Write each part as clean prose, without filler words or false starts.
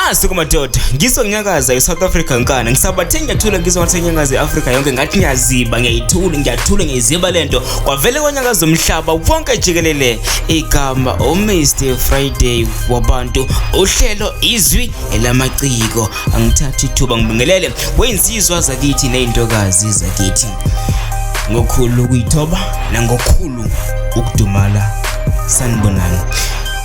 Nasi kumadoda, ngizwe nginyakaza iSouth Africa nkana, ngisabathe ngiyathula ngizwe ngathi nginyakaza iAfrica yonke, ngathi ngiyaziba ngiyayithula ngiyathula ngiyaziba lento, kwavele kwanyakaza umhlaba wonke jikelele. Igama uMr Friday wabantu, uhlelo Izwi Elamaciko. Angithathi ithuba ngibingelele weyinsizwa zakithi nezintokazi zakithi ngokhulu ukuyithoba nangokhulu ukudumala. Sanibonani.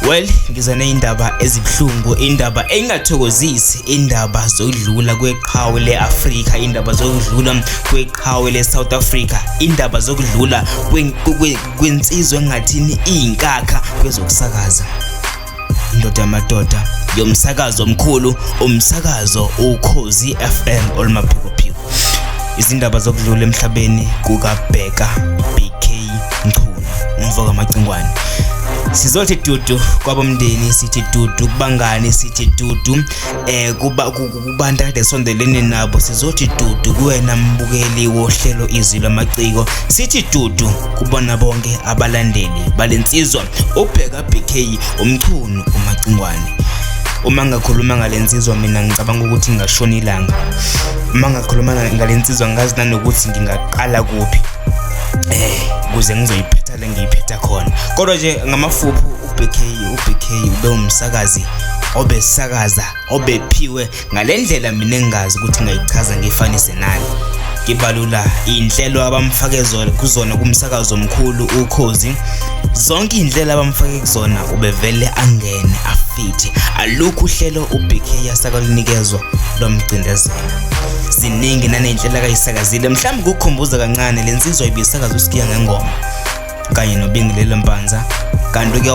Well, ngiza nezindaba ezibuhlungu, indaba engathokozisi, indaba zokudlula kweqhawe leAfrika, indaba zokudlula kweqhawe leSouth Africa, indaba zokudlula kwensizwa engathini iyinkakha kwezokusakaza. Indoda yamadoda yomsakazo omkhulu, umsakazo Ukhozi FM olumaphikophiko. Izindaba zokudlula emhlabeni kukaBheka BK Mchunu, umfo kaMacingwane. Sizothi dudu kwabomndeni, sithi dudu kubangani, sithi dudu kuba kubantu akade sondelene nabo, sizothi dudu kuwena mbukeli wohlelo Izwi Lamaciko, sithi dudu kubona bonke abalandeli balensizwa uBheka BK uMchunu uMacingwane. Uma ngakhuluma ngalensizwa mina ngicabanga ukuthi ngingashona ilanga. Uma ngakhuluma ngalensizwa ngazi nanokuthi ngingaqala kuphi ukuze ngizoyiphetha le ngiyiphetha khona. Kodwa nje ngamafuphi uBK uBK ube umsakazi obesakaza obephiwe ngalendlela mina engingazi ukuthi ngayichaza ngifanise nani. Ngibalula inhlelo abamfake kuzona kumsakazo omkhulu Ukhozi. Zonke inhlelo abamfake kuzona ubevele angene afithe. Alukho uhlelo uBK asakalunikezwa lomcindezela. Ziningi nanenhlelo akayisakazile. Mhlawumbe ukukhumbuza kancane, lensizwa ibisakaza uSigiya Ngengoma kanye noBingelelo Mpanza, kanti uke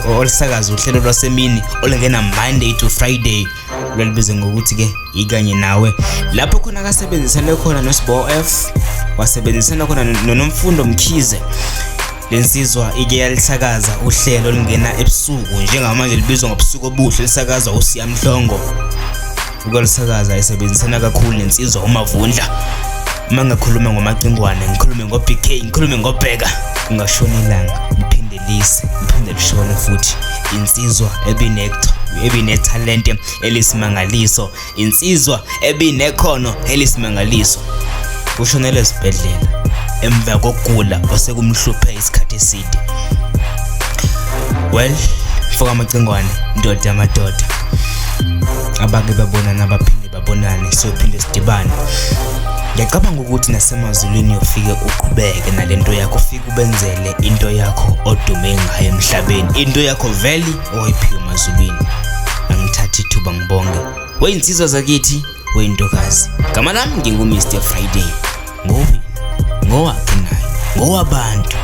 olusakaza uhlelo lwasemini olungena Monday to Friday lwalibize ngokuthi ke Ikanye Nawe, lapho khona akasebenzisane khona noSibo F, wasebenzisana khona noNomfundo Mkhize. Lensizwa ike yalisakaza uhlelo olungena ebusuku njengamanje libizwa ngobusuku obuhle, lisakazwa uSiya Mhlongo. Ukwalisakaza esebenzisana kakhulu nensizwa uMavundla. Uma ngakhuluma ngoMacingwane, ngikhulume ngo-BK, ngikhulume ngoBheka, kungashona ilanga liphinde lise liphinde lishone futhi. Insizwa ebinethalente elisimangaliso, insizwa ebinekhono elisimangaliso, ushonele esibhedlela emva kokugula osekumhluphe isikhathi eside. Well, mfoka Macingwane, ndoda yamadoda, abake babonana abaphinde babonane, siyophinde sidibane. Ngiyacabanga ukuthi nasemazulwini uyofike uqhubeke nalento yakho, ufike ubenzele into yakho odume ngayo emhlabeni, into yakho vele oyiphiwe emazulwini. Angithathe ithuba ngibonge weyinsizwa zakithi, weyintokazi. Gama lami ngingu Mr Friday, ngowini ngowakhe naye ngowabantu.